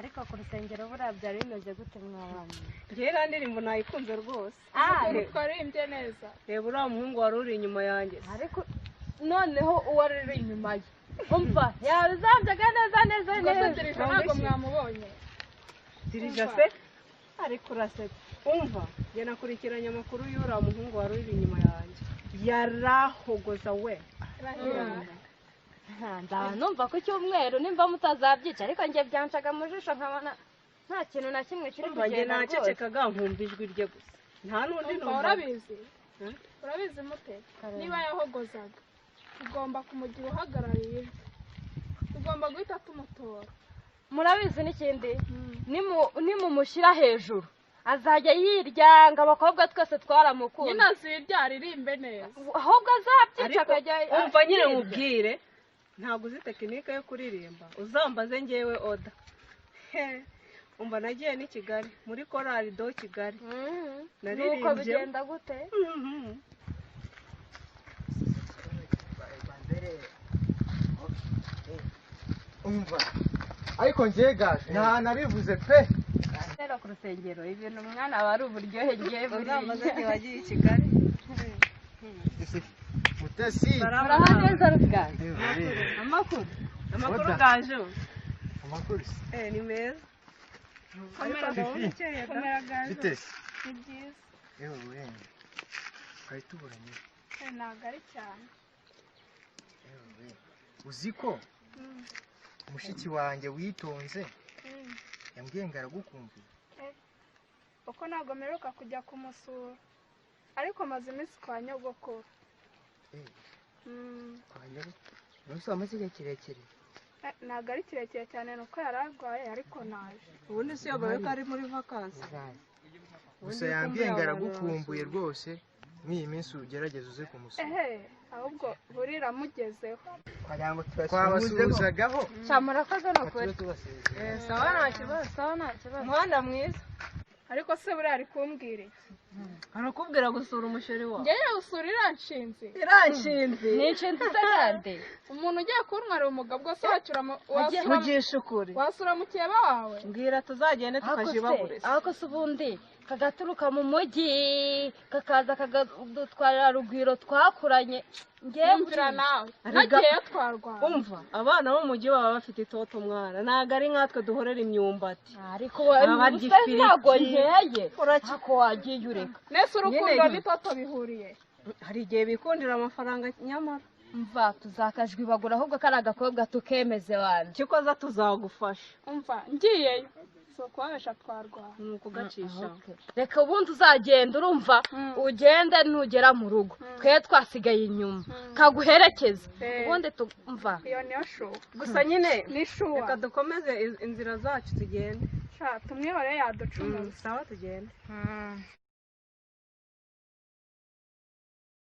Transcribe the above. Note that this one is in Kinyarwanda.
Ariko ku rusengero buriya byari bimeze gute, mwabana? Ngewe iriya ndirimbo nayikunze rwose. Twaririmbye neza. Reba uriya muhungu wari uri inyuma yanjye. Ariko noneho uwo uri inyuma ye, umva, yabizambyaga neza neza. Ubwo se Neza. Dirija ntabwo mwamubonye? Dirija se ariko urasetsa. Umva, njye nakurikiranye amakuru y'uriya muhungu wari uri inyuma yanjye, yarahogoza we. Nzaba numva ku cyumweru nimba mutazabyica, ariko njye byancaga mu jisho nkabona nta kintu na kimwe kiri Umva, njye kugenda rwose. nacecekaga nkumva ijwi rye gusa, nta n'undi Umva, numva. Urabizi? Hmm? Urabizi mute? Niba yahogozaga, tugomba kumugira uhagarariye ijwi, tugomba guhita tumutora. Murabizi n'ikindi, nimumushyira hejuru azajya yiryanga, abakobwa twese twaramukunda. Nyine azirya aririmbe neza. Ahubwo azabyica Ariko akajya umva nyine yirya. Nkubwire, ntabwo uzi technique yo kuririmba, uzambaze ngewe oda. He, umva, nagiye n'i Kigali muri Korali de Kigali. Naririmbye. Nuko bigenda gute? Mhm. Umva, ariko njye gaje nta nabivuze pe. Rero ku rusengero ibintu umwana aba ari uburyohe, ngewe Uzambaze buriya. ntiwagiye i Kigali. Mutesi. Muraho neza, Rugaju? Amakuru, amakuru. Oda. Gaju. Amakuru se? Eh, ni meza, ariko ndabona ukeye da. Komera, Gaju. Bitesi? Ni byiza. Yewe wenda twari tuburanye. Eh, ntabwo ari cyane. Yewe we, uzi ko mushiki wanjye witonze yambwiye ngo aragukumbuye? Kuko ntabwo mperuka kujya kumusura, ariko maze iminsi kwa nyogokuru. Eh. Kwa nyogokuru umunsi wamaze igihe kirekire. Eh, ntabwo ari kirekire cyane, ni uko yari arwaye, ariko naje. Ubundi si yobaye ko ari muri vacances. Gusa yambwiye ngo aragukumbuye rwose, muri iyi minsi ugerageze uze kumusura. Ehe, ahubwo burira mugezeho. Twabasuhuzagaho. Sha, murakoze ni ukuri. Eh, sawa, nta kibazo. Sawa, nta kibazo. Umuhanda mwiza. Ariko se buriya ari kumbwira iki? Arakubwira gusura umusheri wawe. Njyewe gusura iriya nshinzi? Iranshinzi. Ni inshinzi se kandi? Umuntu ugiye kuntwara umugabo bwose wacyura wasura Vugisha ukuri. Wasura mukeba wawe? Mbwira tuzagende Ariko se tukajibabure. Ariko se ubundi kagaturuka mu mujyi kakaza kakadutwarira Rugwiro twakuranye, ngewe Yumvira nawe. Arega- Nagiyeyo twarwana. Umva, abana bo mu mujyi baba bafite itoto mwana, ntabwo ari nkatwe duhorera imyumbati. Ariko Baba barya se ifiriti. ntabwo nkeye. Uraki- Ariko wagiye ureka. Nese urukundo Nyine- n'itoto bihuriye? Hari igihe bikundira amafaranga nyamara. Mva, tuzakajwibagura ahubwo kari agakobwa tukemeze wanjye. Kikoza tuzagufasha. Umva, ngiyeyo si ukubabesha, twarwana. Ni ukugacisha. Reka, ubundi uzagenda, urumva, ugende, nugera mu rugo twe twasigaye inyuma kaguherekeza. Eh. Ubundi tumva. Iyo niyo shuwa. Gusa nyine Ni shuwa. reka dukomeze inzira zacu tugende. Sha, tumwihore yaducumuza. Sawa, tugende.